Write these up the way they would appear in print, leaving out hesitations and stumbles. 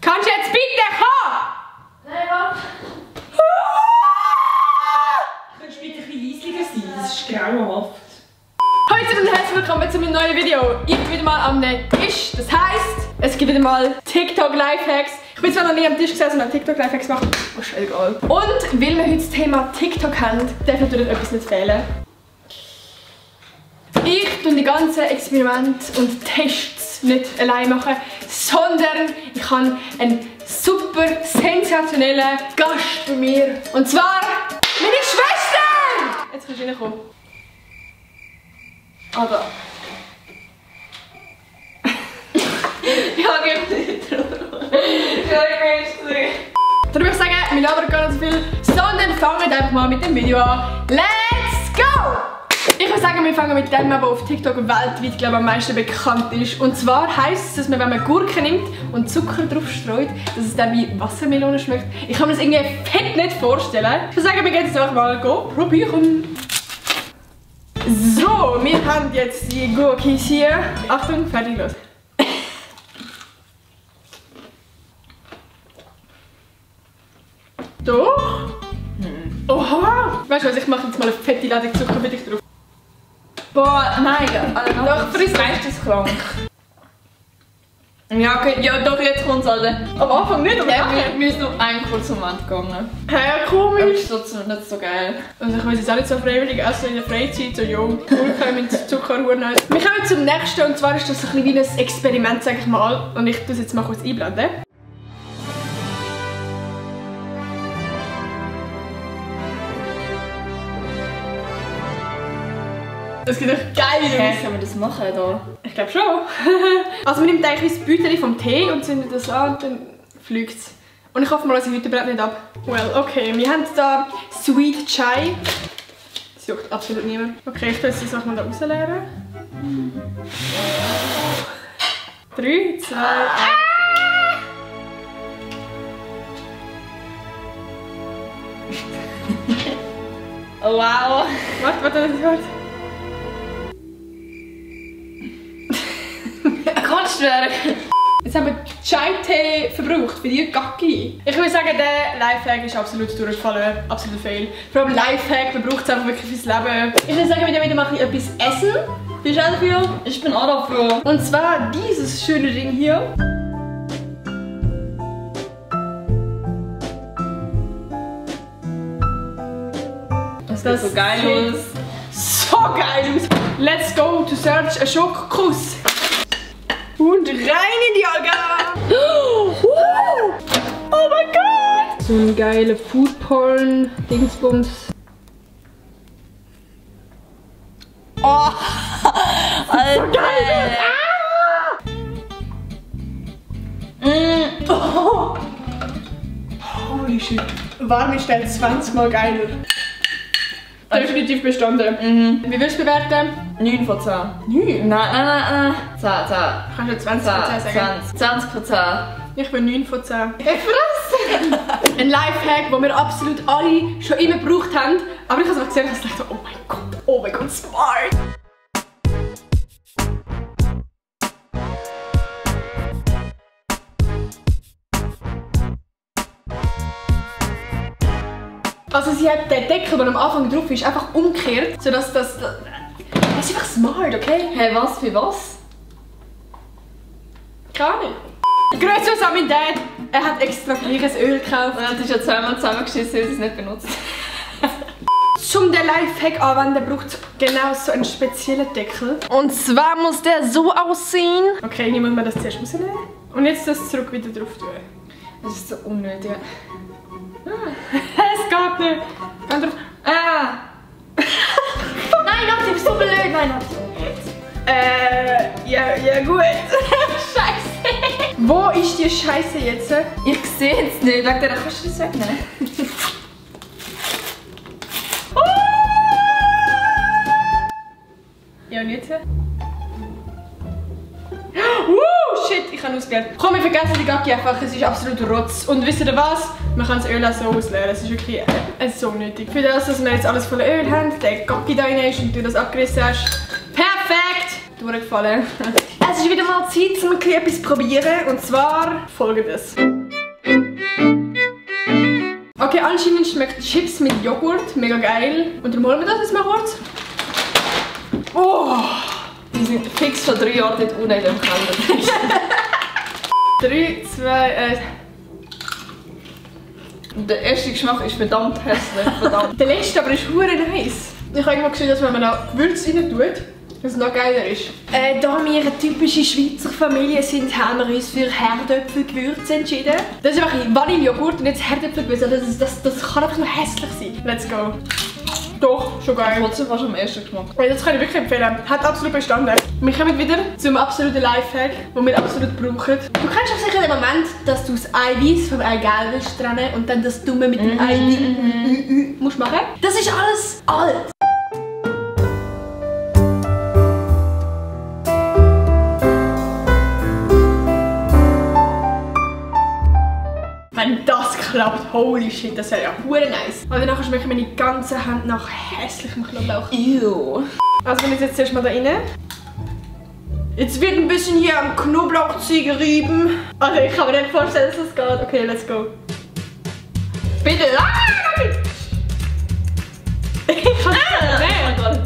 Kannst du jetzt bitte kommen? Nein, warte. Kannst du bitte ein bisschen leisiger sein? Das ist grauenhaft. Hallo und herzlich willkommen zu meinem neuen Video. Ich bin wieder mal am Tisch. Das heisst, es gibt wieder mal TikTok-Lifehacks. Ich bin zwar noch nie am Tisch gesessen und habe TikTok-Lifehacks gemacht. Oh, ist egal. Und weil wir heute das Thema TikTok haben, darf natürlich etwas nicht fehlen. Ich tue die ganzen Experimente und Tests nicht allein machen, sondern ich habe einen super sensationellen Gast bei mir. Und zwar meine Schwester! Jetzt kannst du reinkommen. Aber. Ja, gib nicht drauf. Ja, ich will nicht. Dann würde ich sagen, wir labern gar nicht so viel, sondern fangen einfach mal mit dem Video an. Let's go! Ich würde sagen, wir fangen mit dem, der auf TikTok weltweit, glaube ich, am meisten bekannt ist. Und zwar heisst es, dass man, wenn man Gurken nimmt und Zucker drauf streut, dass es dann wie Wassermelone schmeckt. Ich kann mir das irgendwie fett nicht vorstellen. Ich würde sagen, wir gehen jetzt einfach mal probieren. So, wir haben jetzt die Gurkis hier. Achtung, fertig, los. Doch? Oha! Weißt du was, ich mache jetzt mal eine fette Ladung Zucker für dich drauf. Boah, nein, also Doch, friss geisteskrank. Ja, okay, ja doch, jetzt kommt es alle. Am Anfang nicht, aber Ja, wir müssen noch einen kurz am Ende gegangen. hä, Aber komisch. das ist trotzdem nicht so geil. Also ich weiß jetzt auch nicht so freiwillig essen in der Freizeit, so jo, Gurken mit Zuckerhuren. Wir kommen zum nächsten und zwar ist das ein bisschen wie ein Experiment, sage ich mal. Und ich tue es jetzt mal kurz einblenden. Das geht doch geil aus. Können wir das machen da? Ich glaube schon. Also man nimmt eigentlich das Beutel vom Tee und zündet das an und dann fliegt es. Und ich hoffe mal, dass heute brennt nicht ab. Well, okay, wir haben da Sweet Chai. Das juckt absolut niemand. Okay, ich tue jetzt die Sachen mal da rausleeren. 3, 2, 1. Oh wow! Warte, das ist gut. Kunstwerk! Jetzt haben wir Chai-Tee verbraucht für die Gacki. Ich würde sagen, der Lifehack ist absolut durchgefallen. Absolut fail. Vor allem Lifehack, man braucht es einfach wirklich fürs Leben. Ich würde sagen, wir machen etwas essen. Bist du auch dafür? Ich bin auch dafür. Und zwar dieses schöne Ding hier. Das sieht so geil aus. So geil aus. Let's go to search a Schokokuss. Und rein in die Alge. Oh mein Gott. So ein geiler Foodporn Dingsbums. Oh! Alter! So geil. Oh. Holy shit. Warm ist der 20 Mal geiler. Definitiv bestanden. Wie willst du bewerten? 9 von 10. 9. Nein. 10. Kannst du 20 von 10 sagen? 20 von 10. Ich bin 9 von 10. Fresse! Ein Lifehack, den wir absolut alle schon immer gebraucht haben. Aber ich habe es gesehen und dachte, oh mein Gott, smart! Also sie hat den Deckel, der am Anfang drauf ist, einfach umgekehrt, sodass das ist einfach smart, okay? Hey, was für was? Keine Ahnung. Grüße an meinen Dad. Er hat extra gleiches Öl gekauft. Und dann ist ja zweimal zusammengeschissen, weil sie es nicht benutzt. Zum den Lifehack anwenden braucht es genau so einen speziellen Deckel. Und zwar muss der so aussehen. Okay, hier muss man das zuerst rausnehmen. Und jetzt das zurück wieder drauf tun. Das ist so unnötig. Es geht nicht. Geh drauf. Ah! Nein, Nati, bist du so blöd? Nein, Nati. Ja gut. Scheiße. Wo ist die Scheiße jetzt? Ich sehe es nicht. Wegen der kannst du das wegnehmen. Ja, und jetzt? Shit, ich habe ausgelernt. Komm, wir vergessen die Gacki einfach, es ist absolut Rotz. Und wisst ihr was? Man kann das Öl auch so ausleeren, es ist wirklich so nötig. Für das, dass wir jetzt alles voller Öl haben, der Gacki da rein ist und du das abgerissen hast. Perfekt! Durchgefallen. Es Es ist wieder mal Zeit, um etwas zu probieren. Und zwar folgendes. Okay, anscheinend schmeckt Chips mit Joghurt. Mega geil. Und darum holen wir das jetzt mal kurz. Oh! Die sind fix schon 3 Jahre dort unten in dem Keller. 3, 2, Der erste Geschmack ist verdammt hässlich. Verdammt. Der letzte aber ist hure nice. Ich habe irgendwo gesehen, dass wenn man noch Gewürze rein tut, dass es noch geiler ist. Da wir eine typische Schweizer Familie sind, haben wir uns für Herdöpfelgewürze entschieden. Das ist einfach Vanillejoghurt und jetzt Herdöpfelgewürze. Das kann einfach nur hässlich sein. Let's go. Doch, schon geil. Trotzdem fast am ersten Geschmack. Das kann ich wirklich empfehlen. Hat absolut bestanden. Wir kommen wieder zum absoluten Lifehack, den wir absolut brauchen. Du kennst auch sicher den Moment, dass du das Eiweiß vom Eigelb willst trennen und dann das Dumme mit dem Ei musst machen. Das ist alles alt. Wenn das klappt, holy shit, das wäre ja hure nice. Und danach schmecken meine ganzen Hände nach hässlichem Knoblauch. Ew. Also wir jetzt erstmal da rein. Jetzt wird ein bisschen hier am Knoblauchzeug gerieben. Also ich kann mir nicht vorstellen, dass das geht. Okay, let's go. Bitte. Ich kann das nicht nehmen.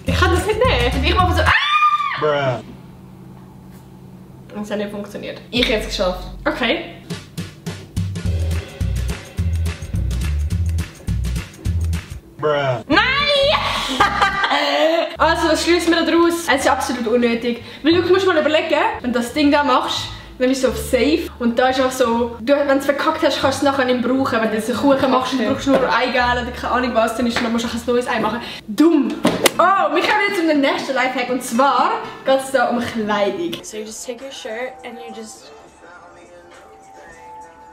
Ich kann das nicht nehmen. Ich mache so. Und es hat nicht funktioniert. Ich hätte es geschafft. Okay. Nein! Also, was schließen wir daraus? Es ist absolut unnötig. Weil du musst mal überlegen, wenn du das Ding da machst, dann bist du auf Safe. Und da ist auch so, wenn du es verkackt hast, kannst du es nachher nicht brauchen. Wenn du jetzt einen Kuchen machst und du brauchst nur Eigelb oder keine Ahnung was, dann musst du ein neues Ei machen. Dumm! Oh, wir kommen jetzt zum nächsten Lifehack. Und zwar geht es da um Kleidung. So you just take your shirt and you just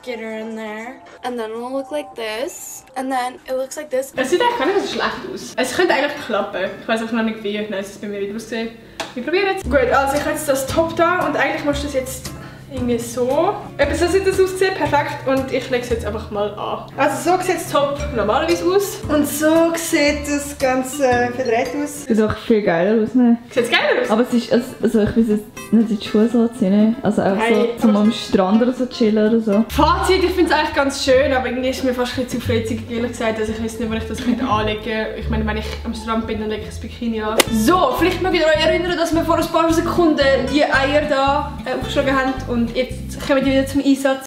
get her in there, and then it'll look like this, and then it looks like this. Es sieht eigentlich gar nicht so schlecht aus. Es könnte eigentlich klappen. Ich weiß auch noch nicht wie. Nein, es ist bei mir wieder aussehen. Wir probieren es. Gut, also ich habe jetzt das Top da und eigentlich musst du das jetzt irgendwie so. Eben so sieht das aussehen, perfekt. Und ich lege es jetzt einfach mal an. Also so sieht das Top normalerweise aus. Und so sieht das Ganze verdreht aus. Sieht auch viel geiler aus, ne? Sieht es geiler aus? Aber es ist, also ich weiß jetzt nicht die Schuhe so anziehen, ne? Also auch Hey, so zum am Strand oder so chillen oder so. Fazit, ich finde es eigentlich ganz schön, aber irgendwie ist mir fast ein bisschen zu freizügig, ehrlich gesagt. Also ich weiß nicht, wo ich das anlegen könnte. Ich meine, wenn ich am Strand bin, dann lege ich das Bikini an. So, vielleicht mögt ihr euch erinnern, dass wir vor ein paar Sekunden die Eier da aufgeschlagen haben. Und jetzt kommen die wieder zum Einsatz.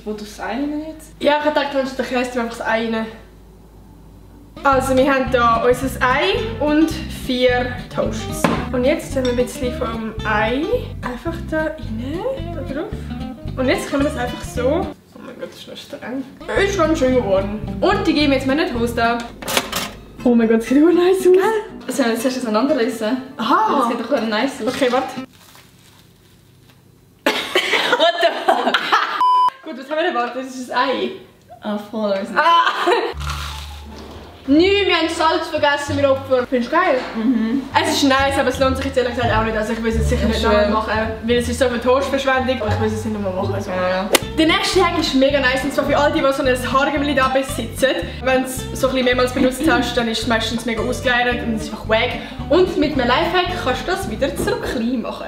Wo du das eine jetzt? Ja, ich dachte, du kannst den Käse einfach das Ei rein. Also, wir haben hier unser Ei und 4 Toasts. Und jetzt haben wir ein bisschen vom Ei einfach da rein, da drauf. Und jetzt können wir das einfach so. Oh mein Gott, das ist noch streng. Ist schon schön geworden. Und die geben wir jetzt mal in den Toaster. Oh mein Gott, das sieht auch nice aus. Was sollen wir jetzt erst auseinanderreißen? Aha! Das sieht doch nice aus. Okay, warte. What the fuck? Gut, was haben wir denn? Warte, das ist das Ei. Ah, voll. Nö, wir haben Salz vergessen, wir Opfer. Findest du geil? Mhm. Es ist nice, aber es lohnt sich jetzt ehrlich gesagt auch nicht. Also ich will es jetzt sicher nicht nochmal machen, weil es ist so eine Toastverschwendung. Aber ich will es jetzt nicht nochmal machen. Also. Ja. Der nächste Hack ist mega nice, und zwar für all die, die so ein Haargummi da besitzen. Wenn du es so ein bisschen mehrmals benutzt hast, dann ist es meistens mega ausgeleiert und es ist einfach wack. Und mit einem Lifehack kannst du das wieder zurück klein machen.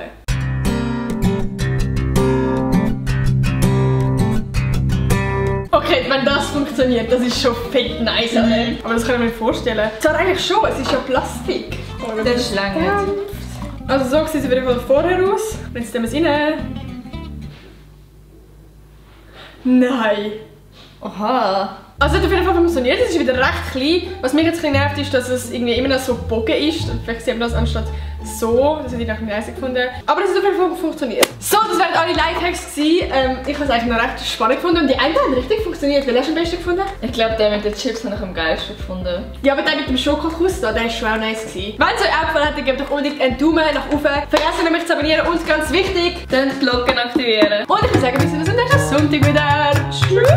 Okay, wenn das funktioniert, das ist schon fett nice, oder? Aber das kann ich mir nicht vorstellen. Zwar eigentlich schon, es ist ja Plastik. Oh, Das ist lange. Also so sieht es auf jeden Fall vorher aus. Jetzt nehmen wir es rein. Nein. Oha. Also es hat auf jeden Fall funktioniert, es ist wieder recht klein. Was mich jetzt ein bisschen nervt, ist, dass es irgendwie immer noch so gebogen ist. Und vielleicht sieht man das anstatt so. Das hätte ich noch nicht nice gefunden. Aber es hat auf jeden Fall funktioniert. So, das waren alle Lifehacks gewesen. Ich habe es eigentlich noch recht spannend gefunden. Und die einen haben richtig funktioniert. Welchen hast du am besten gefunden? Ich glaube, der mit den Chips habe ich am geilsten gefunden. Ja, aber der mit dem Schokokuss da, der ist schon auch nice gewesen. Wenn es euch auch gefallen hat, gebt doch unbedingt einen Daumen nach oben. Vergesst nicht, mich zu abonnieren und ganz wichtig, Dann die Glocken aktivieren. und ich würde sagen, wir sehen uns am nächsten Sonntag wieder. Tschüss.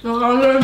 Noch eine.